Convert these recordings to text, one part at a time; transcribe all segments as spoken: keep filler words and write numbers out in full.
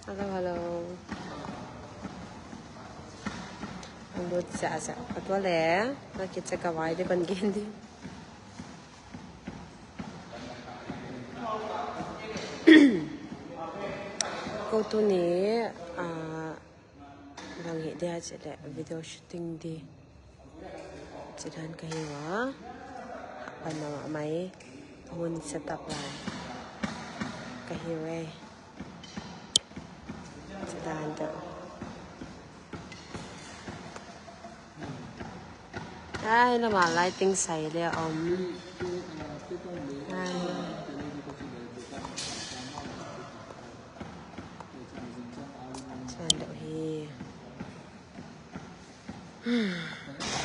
Hello, hello. Ang lut siahsiah a tua le. Nga kit cia ka vai dih kon gen dih. Ko tuni, ah, bang hih dia cih leh video shooting dih. Cidan ka hi uh a, pan mahmah mai, a hun set up lai ka hi uh ei. Cidan deuh. Ai, lamah lighting sai le a om. Ai. Cidan deuh hi.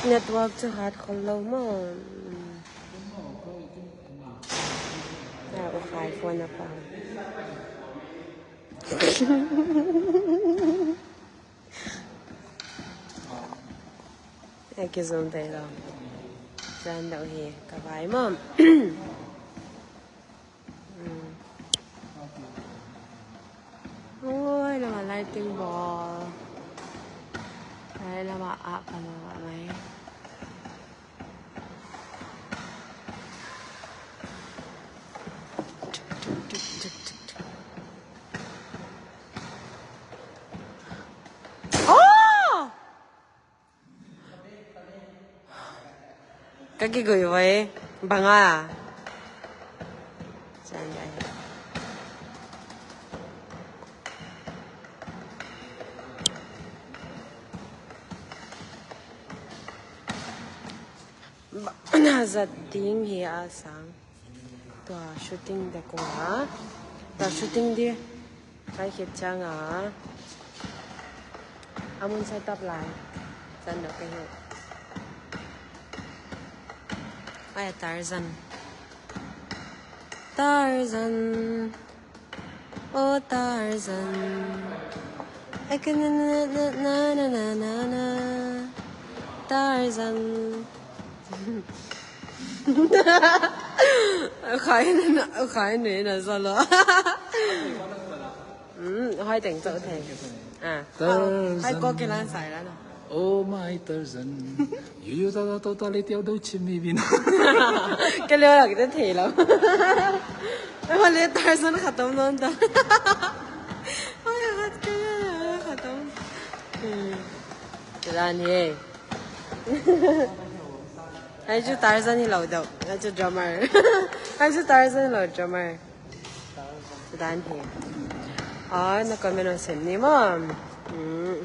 Network cu hat khol lo maw? Ah, U Khai phone a pang. A kizom thei lo. Zan lo hi ka vai maw? Oi, lamah lighting bawl. Ai, lamah ah ka lamah mai. Oh! Ka kigui vai banga. Na zat ding hi a sang. Tua shooting dek uh a. Tua shooting dih. Kai khit ciang a. A mun set up lai. Zan deuh ka hi uh. Ai, Tarzan. Tarzan. Oh, Tarzan. I can na na na na na na na. Tarzan. Khai na, khai na na zalo. Hai teng cau thei. Ah. Tarzan. Hai ko ke lan sai la na. Oh my Tarzan. Yu yu ta ta to ta le tiau do chim mi bin. Ke le la ke thei la. Ai, le Tarzan khatom non ta. Ai, hat ke khatom. Hmm. Ke lan ye. Hai cu Tarzan hi lo deuh. Hai cu drummer. Hai cu Tarzan hi lo, drummer. Dan hi. Ah, na comment on sem ni maw. Hmm.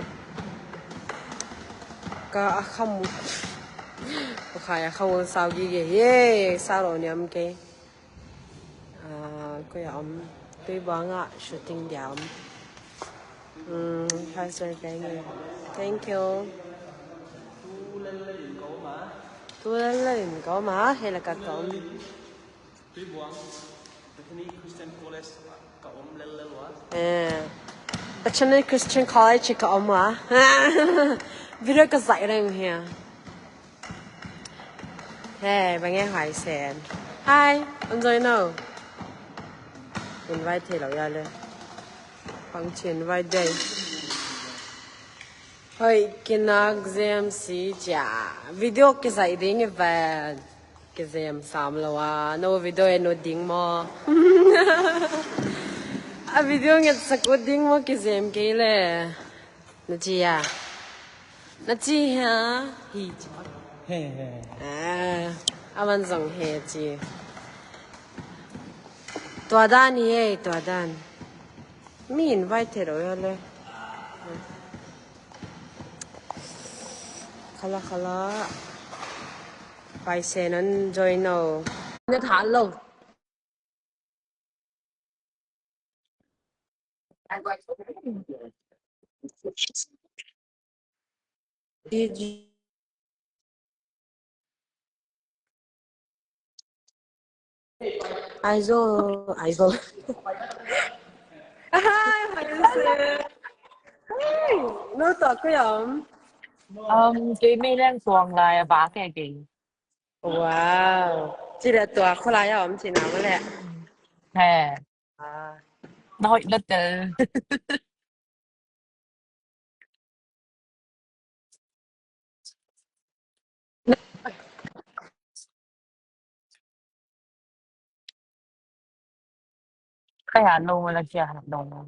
Ka a kham. Ka khai a kham on sau gige hi. Sau lo niam kei. Ah, koi a om. Tui bang a shooting dia om. Hmm, hi sir, thank you. Thank you. Tu lel lel in ka om a, he la ka ka om. Tuibuang Bethany Christian College ka om lel lel ua. Eh, Bethany Christian College ka om ua. Video ka zaih reng hia. Hey, bang e hai sen. Hi, enjoy no. Invite thei lo ya le. Pang chi invite day. Hoi, kinak zem si cia. Video kizaih ding i ven. Kizem sam lo a, no video en ut ding maw? A video ngetsak ut ding maw, kizem kei le. Na ci a? Na ci hia? Hi ci. He, he. Ah, a man zong he ci. Tua dan hi e, tua dan. Mi invite thei lo ya le. Khala khala. Paise nan join o. Na tha lo. Aizawl, Aizawl. Hi, hi, Lucy. Hi, no, tua koi om. Um, kei Mei Liang Tuang lai a, ba kei kei. Wow. Ci le tua kho lai a om ci na ma le. He. Ah. Na hoih na tel. Khai hat lo ma la kia hat lo ma.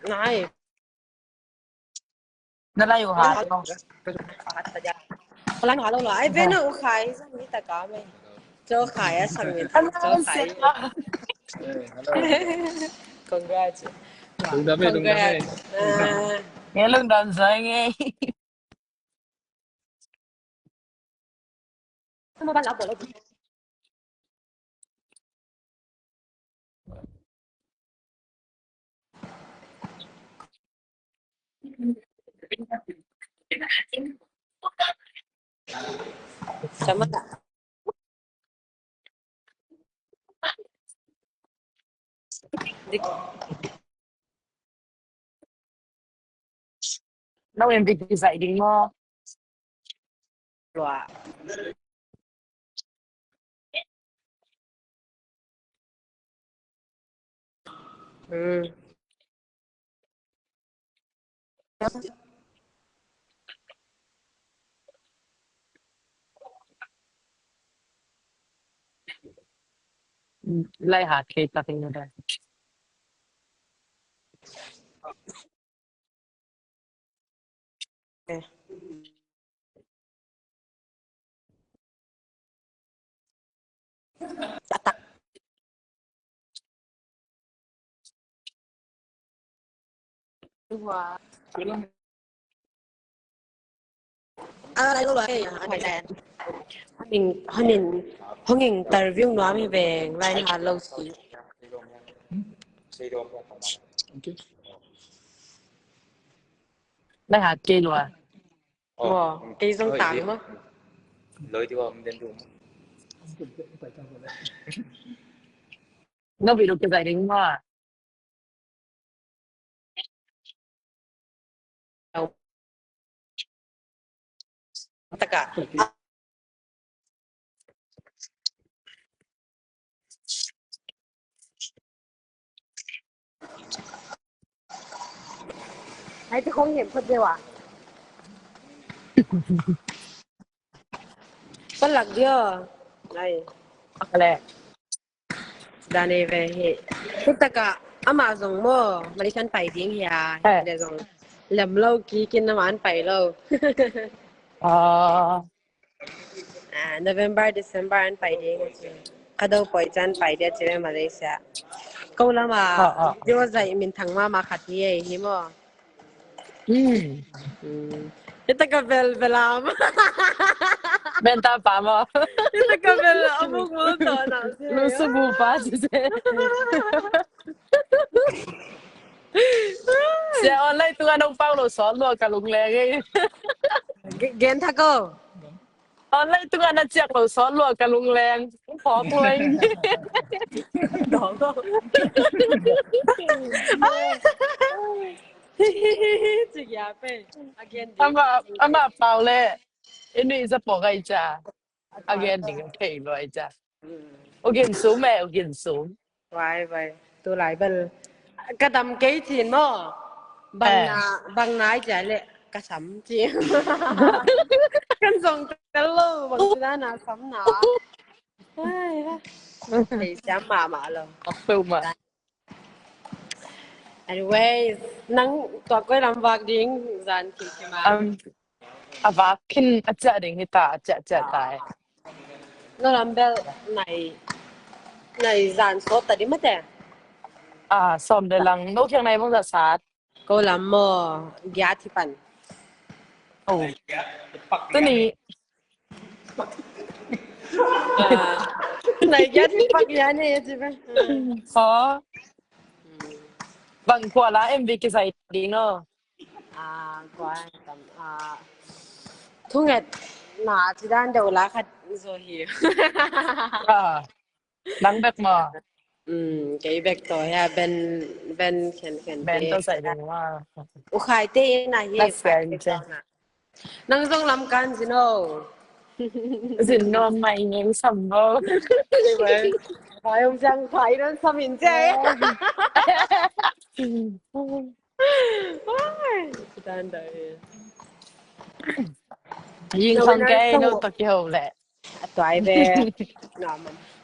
Nai. Na lai uh hat lo. Lai uh hat lo lo. Ai ve na uh khai sa mi ta ka mai. Cho khai a sa mi. Cho khai. Congrats. Lungdam e, lungdam e. Congrats. Ah. Nge lungdam zai nge. Sama tak? Dik. No M V P zaih ding maw? Lua. Hmm. Lai hat kei takin na da. Eh. Tatak. Wah. Ah, lai lo lai, ah, lai lai. Hong in, hong in, hong interview nuam hi veng, lai hat lo si. Lai hat kei lua. Ồ, ồ, kei zong tang lo. Lối đi vào mình đến đúng. Nó bị đục cái giải đính mà. Taka. Hai te khong hiam phot deuh a. Palak dia. Ai. Palak. Dane ve hi. Tutaka ama zong mo Malaysian pai ding hia. Eh. Le zong lem lo kikin na man pai lo. Ah. Ah, November, December an pai ding. Ka do poi chan pai dia ci ve Malaysia. Ko lama. Ah, ah. Dio zai min thang mama khat hi ei hi mo. Hmm. Hmm. Ita ka bel belam. Benta pa mo. Ita ka bel amuk mo to na. Lu su bu pa si se. Sia online tunga nong pau lo sawt lua ka lungleng ei. Gen tha ko. Online tunga na ciak lo sawt lua ka lungleng. Phawk lua ing. Dawng ko. Cikia pe. Again. Ama, ama pau le. Ini za po gai cha. Again ding thei lua ai cha. Mm. Ugin sum e, ugin sum. Vai, vai. Tu lai bel. Ka dam kei cin mo. Bang na, bang na ai cha le. Ka sam cin. Kan zong tel lo, bang tu na na sam na. Ai, va. Thei siam mama lo. Ok, pe ma. Anyways, nang tua koi lam vak ding zan kim kim a. Um, a vak khin a ciah ding hi ta, a ciah ciah ta e. No lam bel nai, nai zan sawt ta di mate. Ah, sawm le lang, no kiang nai bang za sat. Ko lam mo, giat hi pan. Oh. Tuni. Ah, nai giat hi pak ya ne ya ci ba. Oh. Bang kua la M V kisai ding no. Ah, kua tam, ah, thunget na ci dan deuh la khat zo hi. Ah, nang bek maw? Mm, kei bek tawh hia ben, ben khen khen. Ben te tawh sai ding maw? U Khai te na hi. Nang zong lam kan zin o. Zin no mai ngeng sam bo. Khai om jang khai don sam in che. Ai, si dan dai. Ying thong kei no to ki ho le. A tuai ve.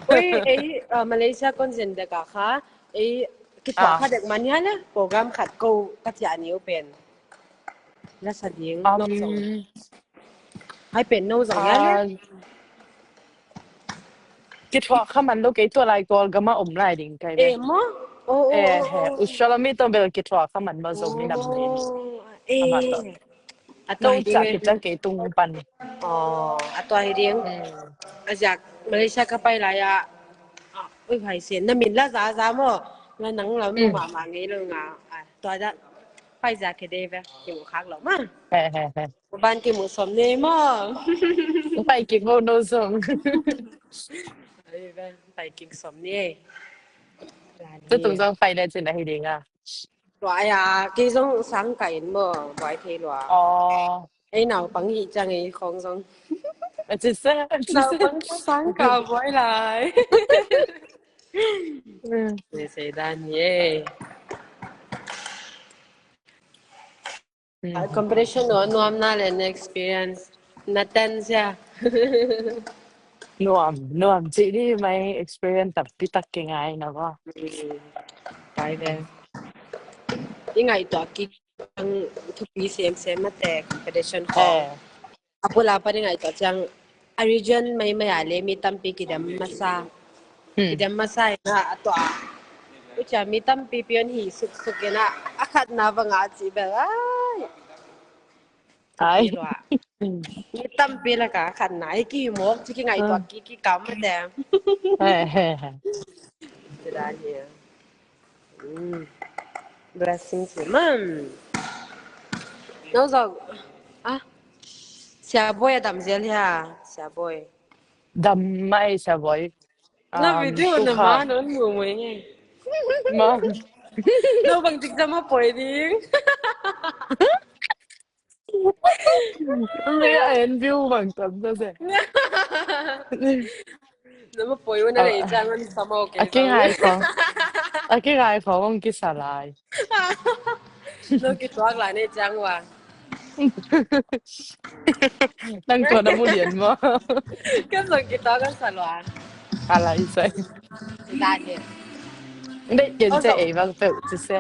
Ui, ei, Malaysia kon zen dek a kha ei kithuah kha dek man hia le program khat ko ka ciah ni u pen. Lasa ding no zong. Hai pen no zong hia le. Kithuah kha man lo kei tua lai Kawlgam a om lai ding kai ve. Eh, maw? Oh, oh, eh, oh, eh, oh. Usalami tong bel kithuah kha man maw Zomi nam ni. Oh, eh. Ama tawh. A tua hi ding. Kitang kei tung pan. Oh, a tua hi ding. Hmm. A ziak Malaysia ka pai lai a. Ui, hai sin. Na min la za za maw. La nang la mu ma ma ngei lo nga. A tua da. Pai za ke de ve. Ki mu khak lo ma. He, he, he. Ban ki mu som ni maw. Pai ki mu no som. Ai ve. Pai ki som ni. Tutung zong pai le cin a hi ding a. Tua ya, kei zong sang ka in maw, buai thei lua. Oh. Ei naupang hi ciang ei khong zong. A ci se, a ci se. Naupang sang ka buai lai. Mm. Nei se dan ye. Mm. Competition no nuam na le na experience. Na ten sia. Nuam, nuam ci di mai experience tapi tak ke ngai na ba. Pai ve. I ngai tua ki ang thupi sem sem mate competition ko. Eh. A bula pa i ngai tua ciang a region mai mai a le mi tampi kidem masa. Hmm. Kidem masa ina a tua. Ucia mi tampi pion hi suk suk ina a khat na va nga ci bel ai. Ai. Mi tampi laka khat na i ki mok ci ki ngai tua ki ki kam mate. He, he, he. Ci dan hi. Mm. Blessing ci mam. No zong. Ah. Sia Boy a dam zel hia. Sia Boy. Dam mai Sia Boy. Na video na ma non mu mu nge. Ma. No bang tik jama poi ding. Ui, a en view bang tam ta se. Na ma poi wana nei chang an sama okay. A ki ngai khong. A ki ngai khong ong ki sa lai. No ki tuak lai nei chang wa. Nang tua na mu lian maw. Kan zong ki tuak kan sa lua. A lai sai. Dai. Dei ken se ei bang peuh ci se.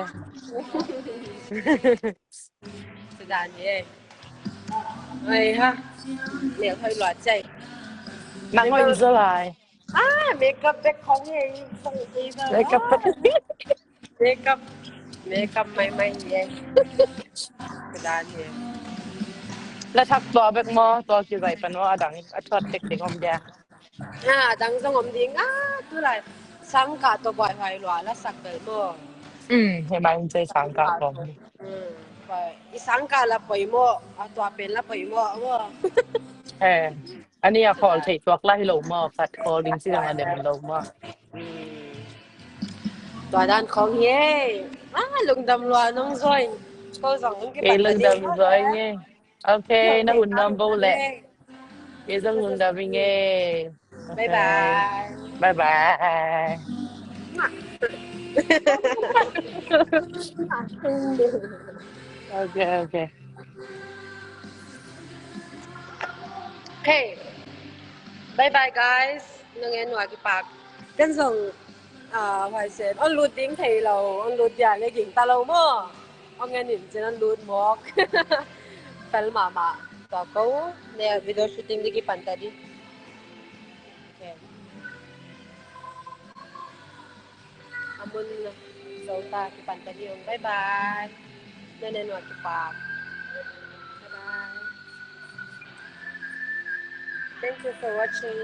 Sudan ye. Ai ha. Neu hoi lua cai. Nang hoi zo lai. Ah, makeup bek khong ye. Makeup bek. Makeup. Makeup mai mai ye. Sudan ye. La thak tua bek maw, tua ki zai pan maw, a dang a thuat tek tek om dia. Ah, a dang zong om ding. Ah, tu lai. Sangkah tawh buai huai lua la sak bel maw. Um, he mai um cei sangkah tawh. Um, i sangkah la poimawh, a tua pen la poimawh maw. He, a ni a khawl theih tuak la hi lo maw, khat khawl ding ci dang a dem lo maw. Um, tua dan khong hi e. Ah, lungdam lua nong join. Ko zong nong kipan lungdam join nge. Okay, na hun nuam bo leh. Kei zong hun nuam ing e. Bye bye. Bye bye. Okay, okay. Hey. Bye bye guys. Nang en nua kipak. Kan zong Ah, huai sen, on lut ding thei lo, on lut dia le ging ta lo maw. On ngen in cin on lut mawk. Fel mahmah. Tua ko, ne video shooting di kipan ta di. Okay. A mun zo ta kipan ta di ong. Bye bye. Ne ne nua kipak. Bye bye. Thank you for watching.